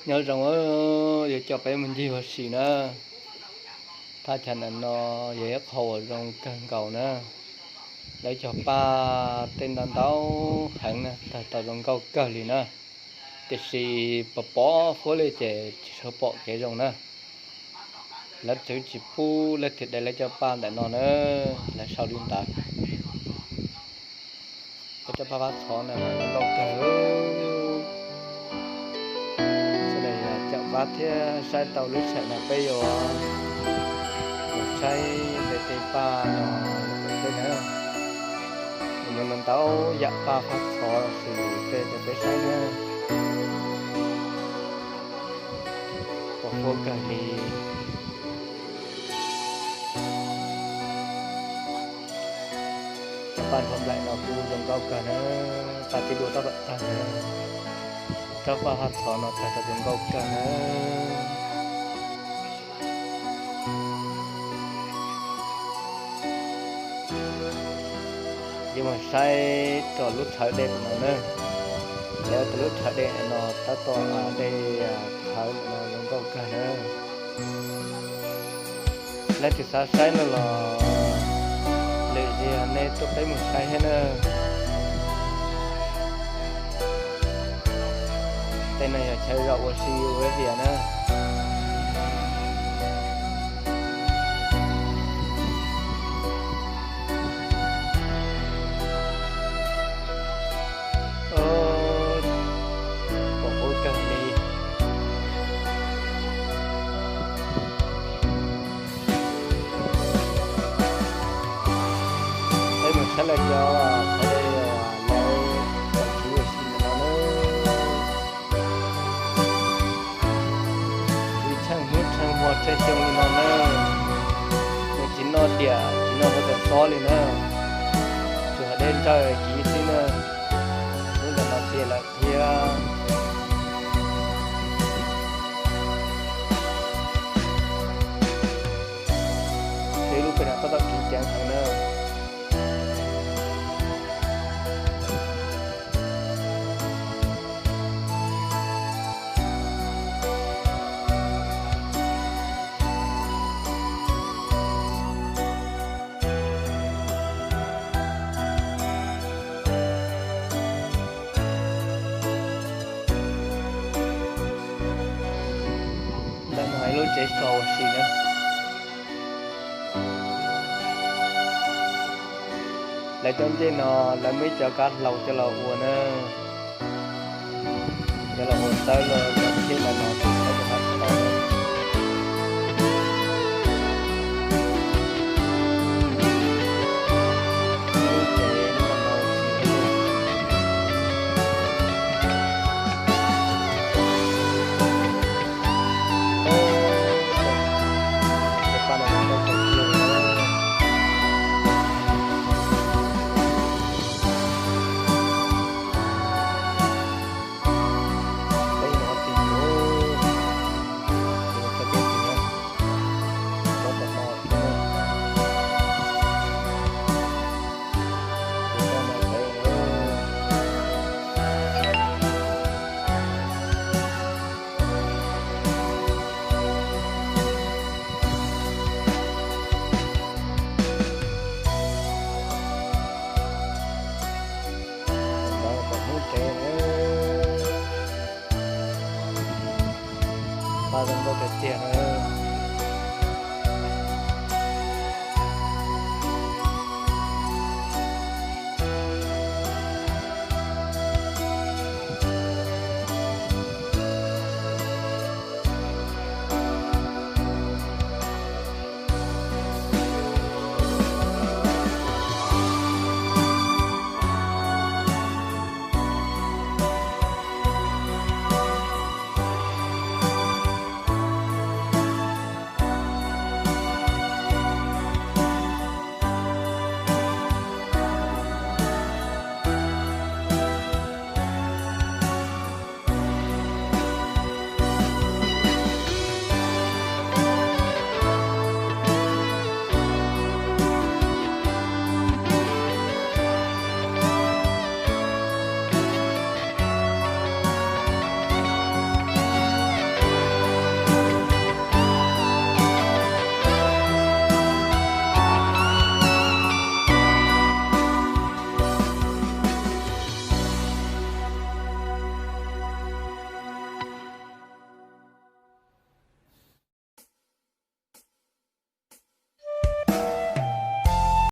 Nyob zoo, yuav coj peb mus ncig ua si na. Thaj chaw ntawm no yog ib qho uas zoo kawg nkaus na. Lawv cog paj tej ntau ntau heev na, tawg tau zoo nkauj kawg li na. Tiam sis pos pos fuab li ces tsis tshua pom kev zoo na. Lawv txwv tsis pub leej twg de lawv cov paj ntawm no na, lawv sau li ntawd. Peb cov paj fab txhov no mas zoo nkauj kawg. Sawv daws yog caum pab thiab saib tau lub sij hawm no peb yuav mus saib tej paj no pem tej na. Nws muaj ntau ntau yam paj fab txhov los sis tej rau peb saib na. Pos fuab kawg li. Cov paj nrov nplaim no kuj zoo nkauj kawg na, paj tib duaj tab tom tawg na. Cov paj fab txhov no tawg tau zoo nkauj kawg na. Yuav mus saib rau lub thawv dej no na. Lawv tias lub thawv dej no tab tom dej thawv no zoo nkauj kawg na. Leej twg xav saib no los lwm zaus nej tuaj peb mus saib thiab na. Tej no yog chaw zaum ua si ua vias na. Pos fuab kawg li. Peb mus saib lawv cov qhov dej, lawv cov txiv ua si ntawm no na. Txiv tsheej hnub tsheej hmo tsheej xyoo li no na, nws tsis noj diam tsis noj huab tais xob li na, tsuas yog dej ntsawj kiv xwb na. Lub ntawm no tiag lawm thiab. Ib lub pem no tab tom kiv ceev heev na. Ntawm no ib lub tsev so ua si na. Lawv cov ncej no lawv muaj ib co kab hlau coj los ua na, coj los ua tawb los thiab ntawm no. Ntawd kom hnub tsev na. Paj zoo nkauj tiag tiag na.